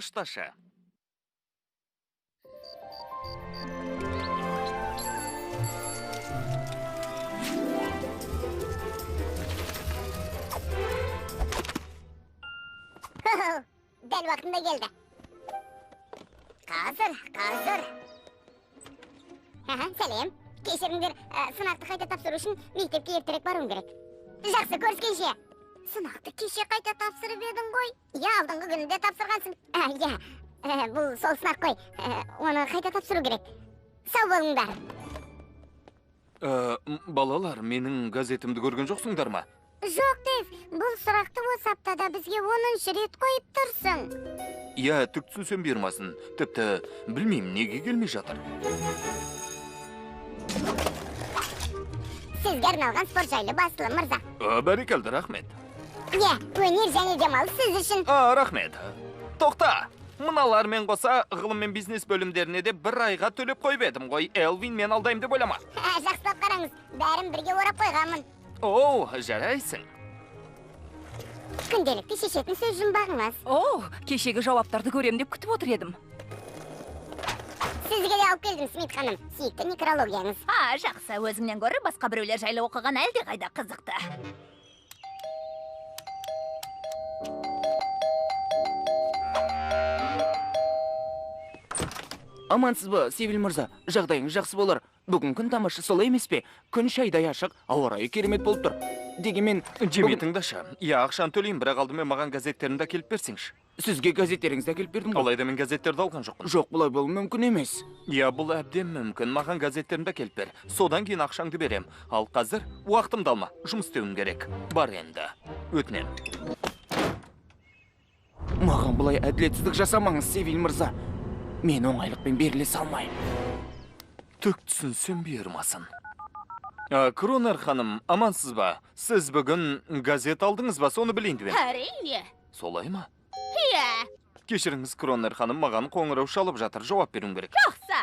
Пошташы. Дәл уақытында келді. Қазір, қазір. Сәлем. Кешіріңдер, сынақты қайта тапсыру үшін мектепке ертерек баруым керек. Жақсы, көріскенше. Сынақты кеше қайта тапсырып едің ғой. Иә, алдыңғы күні де тапсырғансың. Иә, бұл сол сынақ қой. Оны қайта тапсыру керек. Сау болыңдар. Балалар, менің газетімді көрген жоқсыңдар ма? Жоқ, Дэйв, бұл сұрақты осы аптада бізге 10-шы рет қойып тұрсың. Иә, түк түсінсем бұйырмасын. Тіпті білмеймін, неге келмей жатыр. Сізге арналған спорт жайлы басылым, мырза. Бәрекелді, рахмет. Иә, өнер және демалыс сіз үшін. Рахмет. Тоқта, мыналармен қоса ғылым мен бизнес бөлімдеріне де бір айға төлеп қойып едім ғой. Элвин, мен алдаймын деп ойлама. Жақсылап қараңыз, бәрін бірге орап қойғанмын. Оу, жарайсың. Күнделікті шешетін сөз жұмбағыңыз. Оу, кешегі жауаптарды көрем деп күтіп отыр едім. Сізге де алып келдім, Смит ханым. Сүйікті некрологияңыз. Жақсы, өзіңнен гөрі басқа біреулер жайлы оқыған әлдеқайда қызықты. Амансыз ба, Севил мырза? Жағдайыңыз жақсы болар. Бүгін күн тамаша, солай емес пе? Күн шайдай ашық, ауа райы керемет болып тұр. Дегенмен, Джимми, тыңдашы. Иә, ақшаны төлеймін, бірақ алдымен маған газеттерімді әкеліп берсеңші. Сізге газеттеріңізді әкеліп бердім ғой. Алайда мен газеттерді алған жоқпын. Жоқ, бұлай болуы мүмкін емес. Иә, бұл әбден мүмкін. Маған газеттерімді әкеліп бер. Содан кейін ақшаңды берем. Ал қазір уақытымды алма. Жұмыс істеуім керек. Бар енді. Өтінем. Маған бұлай әділетсіздік жасамаңыз, Севил мырза. Мен оңайлықпен беріле салмаймын. Түк түсінсем бұйырмасын. Кронер ханым, амансыз ба? Сіз бүгін газет алдыңыз ба? Соны білейін деп едім. Әрине. Солай ма? Иә. Кешіріңіз, Кронер ханым, маған қоңырау шалып жатыр. Жауап беруім керек. Жақсы.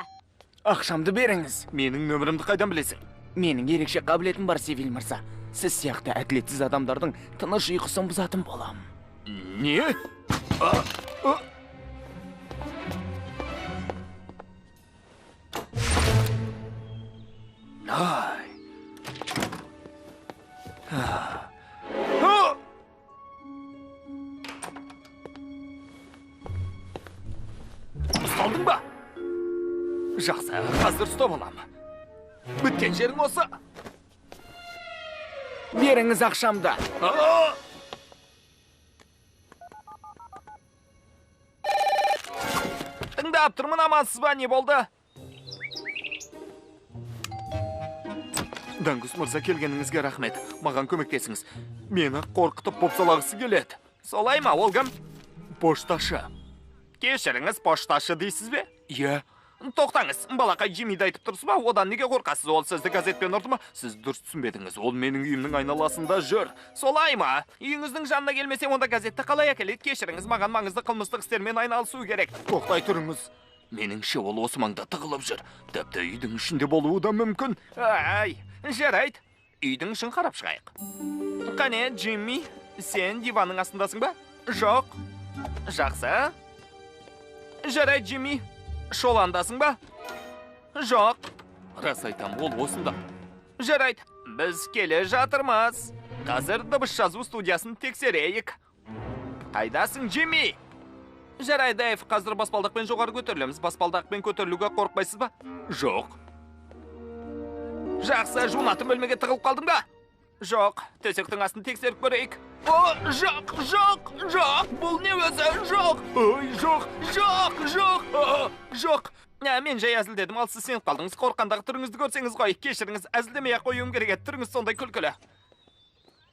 Ақшамды беріңіз. Менің нөмірімді қайдан білесің? Менің ерекше қабілетім бар, Севил мырза. Сіз сияқты әділетсіз адамдардың тыныш ұйқысын бұзатын боламын. Не? Ай. Ұсталдың ба? Жақсы, қазір ұстап аламын. Біткен жерің осы. Беріңіз ақшамды. Тыңдап тұрмын, амансыз ба, не болды? Дангус мырза, келгеніңізге рахмет. Маған көмектесіңіз. Мені қорқытып бопсалағысы келеді. Солай ма, ол кім? Пошташы. Кешіріңіз, пошташы дейсіз бе? Иә. Тоқтаңыз, балақай Джиммиді айтып тұрсыз ба? Одан неге қорқасыз? Ол сізді газетпен ұрды ма? Сіз дұрыс түсінбедіңіз. Ол менің үйімнің айналасында жүр. Солай ма? Үйіңіздің жанына келмесе, онда газетті қалай әкеледі? Кешіріңіз, маған маңызды қылмыстық істермен айналысу керек. Тоқтай тұрыңыз. Меніңше, ол осы маңда тығылып жүр. Тіпті үйдің ішінде болуы да мүмкін. Ай, жарайды. Үйдің ішін қарап шығайық. Қане, Джимми, сен диванның астындасың ба? Жоқ. Жақсы. Жарайды, Джимми. Шоландасың ба? Жоқ. Рас айтам, ол осында. Жарайды, біз келе жатырмыз. Қазір дыбыс жазу студиясын тексерейік. Қайдасың, Джимми? Жарайды, Дэйв, қазір баспалдақпен жоғары көтерілеміз. Баспалдақпен көтерілуге қорықпайсыз ба? Жоқ. Жақсы, жуынатын бөлмеге тығылып қалдың ба? Жоқ, төсектің астын тексеріп көрейік. О, жоқ, жоқ, жоқ, бұл не өзі? Жоқ, ой, жоқ, жоқ, жоқ, жоқ. Мен жай әзілдедім, ал сіз сеніп қалдыңыз. Қорыққандағы түріңізді көрсеңіз ғой. Кешіріңіз, әзілдемей-ақ қоюым керек еді. Түріңіз сондай күлкілі.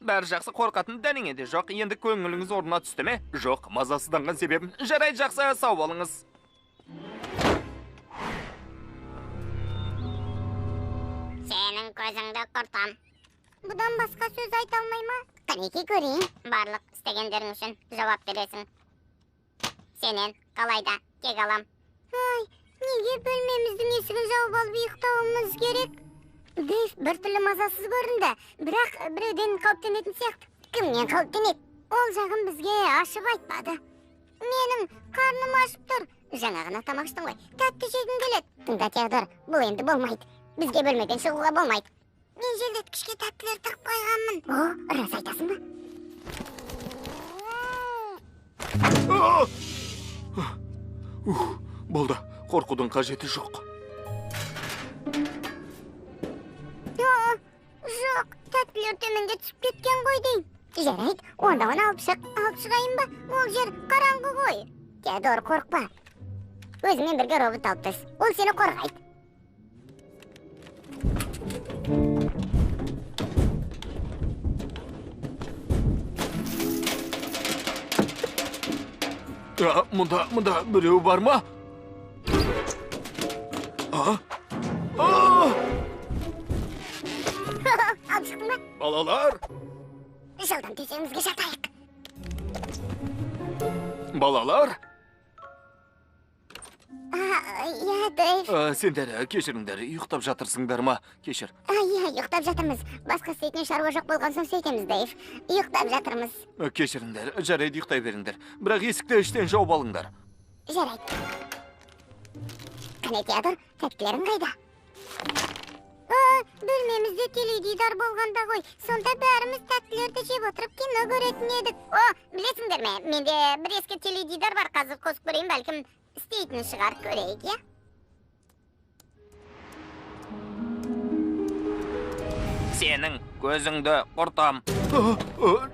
Бәрі жақсы, қорқатын дәнеңе де жоқ. Енді көңіліңіз орнына түсті ме? Жоқ, мазасызданған себебім. Жарайды, жақсы, сау болыңыз. Сенің көзіңді құртам. Бұдан басқа сөз айта алмай ма? Қанеки көрейін. Барлық істегендерің үшін жауап бересің. Сенен қалай да кек алам. Ай, неге бөлмеміздің есігін жауып алып ұйықтауымыз керек? Дэйв біртүрлі мазасыз көрінді, бірақ біреуден қауіптенетін сияқты. Кімнен қауіптенеді? Ол жағын бізге ашып айтпады. Менің қарным ашып тұр. Жаңа ғана тамақ іштім ғой. Тәтті жегім келеді. Тыңда, Теодор, бұл енді болмайды. Бізге бөлмеден шығуға болмайды. Мен желдеткішке тәттілер тығып қойғанмын. О, рас айтасың ба? Болды, қорқудың қажеті жоқ. Жоқ, тәттілер төменге түсіп кеткен ғой деймін. Жарайды, онда оны алып шық. Алып шығайын ба? Ол жер қараңғы ғой. Теодор, қорықпа. Өзіңмен бірге робот алып түс. Ол сені қорғайды. Мұнда біреу бар ма? Алып шықтың ба? Балалар! Жылдам төсегімізге жатайық. Балалар? Иә, Дэйв. Сендер, кешіріңдер, ұйықтап жатырсыңдар ма? Кешір. Иә, ұйықтап жатырмыз. Басқа істейтін шаруа жоқ болған соң сөйтеміз, Дэйв. Ұйықтап жатырмыз. Кешіріңдер, жарайды, ұйықтай беріңдер. Бірақ есікті іштен жауып алыңдар. Жарайды. Қане, Теодор, тәттілерің қайда? Бөлмемізде теледидар болғанда ғой. Сонда бәріміз тәттілерді жеп отырып кино көретін едік. О, білесіңдер ме, менде бір ескі теледидар бар, қазір қосып көрейін, бәлкім істейтін шығар, көрейік, иә? Сенің көзіңді құртам.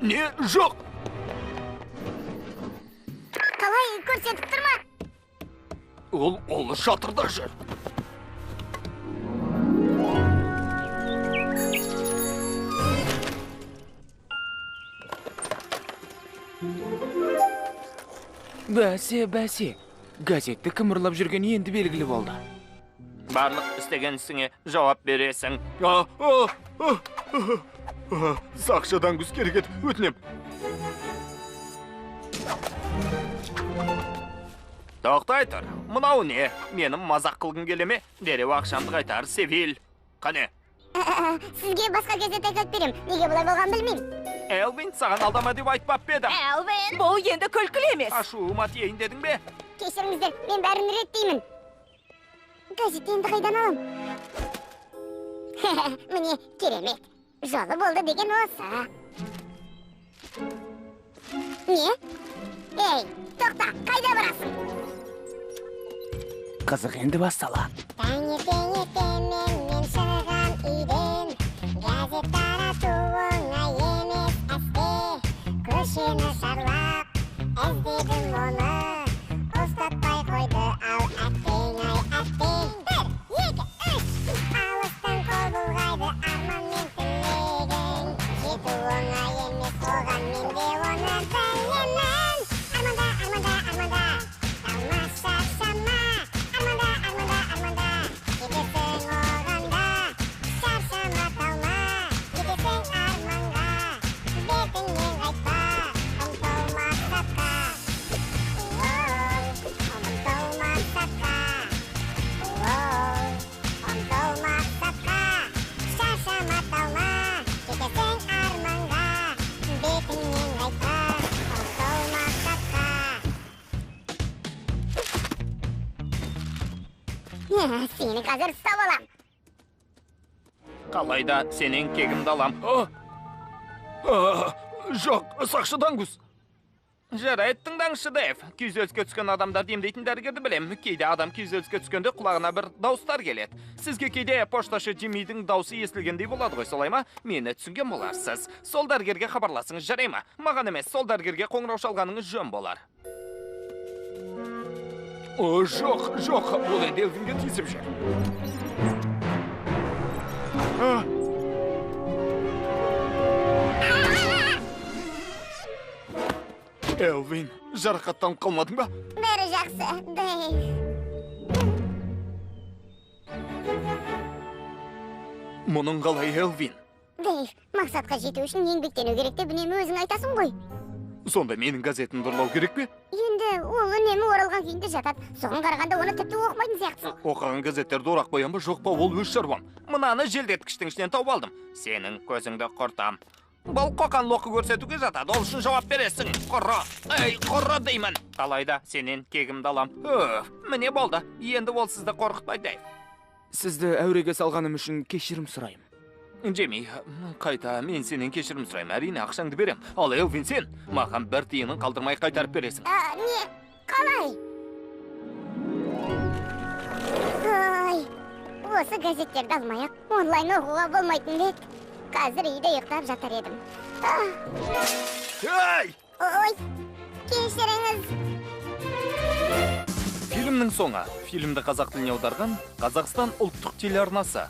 Не, жоқ. Қалай, көрсетіп тұр ма? Ол шатырда жүр. Бәсе, бәсе. Газетті кім ұрлап жүргені енді белгілі болды. Барлық істеген ісіңе жауап бересің. Сақшы Дангус, керек ет, өтінем. Тоқтай тұр. Мынау не? Мені мазақ қылғың келе ме? Дереу ақшамды қайтар, Севил. Қане? Сізге басқа газет әкеліп берем. Неге бұлай болғанын білмеймін. Элвин, саған алдама деп айтпап па едім? Элвин! Бұл енді күлкілі емес. Ашуыма тиейін дедің бе? Кешіріңіздер, мен бәрін реттеймін. Газетті енді қайдан алам? Міне, керемет. Жолы болды деген осы. Не? Ей, тоқта, қайда барасың? Қызық енді басталады. Таңертең ертемен мен шығам үйден. Газет тарату оңай емес әсте. Көшені шарлап іздедім оны. Ұстатпай қойды ау әттең ай әттең. 1, 2, 3. Алыстан қол бұлғайды арман мен тілегің. Жету оңай емес оған мен де оны білемін. Арманда, арманда, арманда, талма шаршама. Арманда, арманда, арманда, жетесің оған да. Шаршама, талма, жетесің арманға. Бетіңнен қайтпа, ұмтыл мақсатқа. Ұмтыл мақсатқа. Ұмтыл мақсатқа. Шаршама, талма, жетесің арманға. Бетіңнен қайтпа, ұмтыл мақсатқа. Сені қазір ұстап алам. Қалайда сенен кегімді алам. Жоқ, сақшы Дангус. Жарайды, тыңдаңызшы, Дэйв. Күйзеліске түскен адамдарды емдейтін дәрігерді білем. Кейде адам күйзеліске түскенде құлағына бір дауыстар келеді. Сізге кейде пошташы Джиммидің даусы естілгендей болады ғой, солай ма? Мені түсінген боларсыз. Сол дәрігерге хабарласыңыз, жарай ма? Маған емес, сол дәрігерге қоңырау шалғаныңыз жөн болар. О, жоқ, жоқ, ол енді Элвинге тиісіп жүр. Элвин, жарақаттанып қалмадың ба? Бәрі жақсы, Дэйв. Мұның қалай, Элвин? Дэйв, мақсатқа жету үшін еңбектену керек деп үнемі өзің айтасың ғой. Сонда менің газетімді ұрлау керек пе? Енді ол үнемі оралған күйінде жатады. Соған қарағанда оны тіпті оқымайтын сияқтысың. Оқыған газеттерді орақ қоям ба, жоқ па, ол өз шаруам. Мынаны желдеткіштің ішінен тауып алдым. Сенің көзіңді құртам. Бұл қоқан-лоқы көрсетуге жатады. Ол үшін жауап бересің. Құры. Ей, құры деймін. Қалайда сенен кегімді алам. Өф, міне болды. Енді ол сізді қорқытпайды. Сізді әуреге салғаным үшін кешірім сұраймын. Джимми, қайта мен сенен кешірім сұраймын. Әрине, ақшаңды берем. Ал Элвин, сен маған бір тиынын қалдырмай қайтарып бересің. Не, қалай? Ай, осы газеттерді алмай-ақ онлайн оқуға болмайтын ба еді? Қазір үйде ұйықтап жатар едім. Ей! Ой, кешіріңіз. Фильмнің соңы. Фильмді қазақ тіліне аударған Қазақстан ұлттық телеарнасы.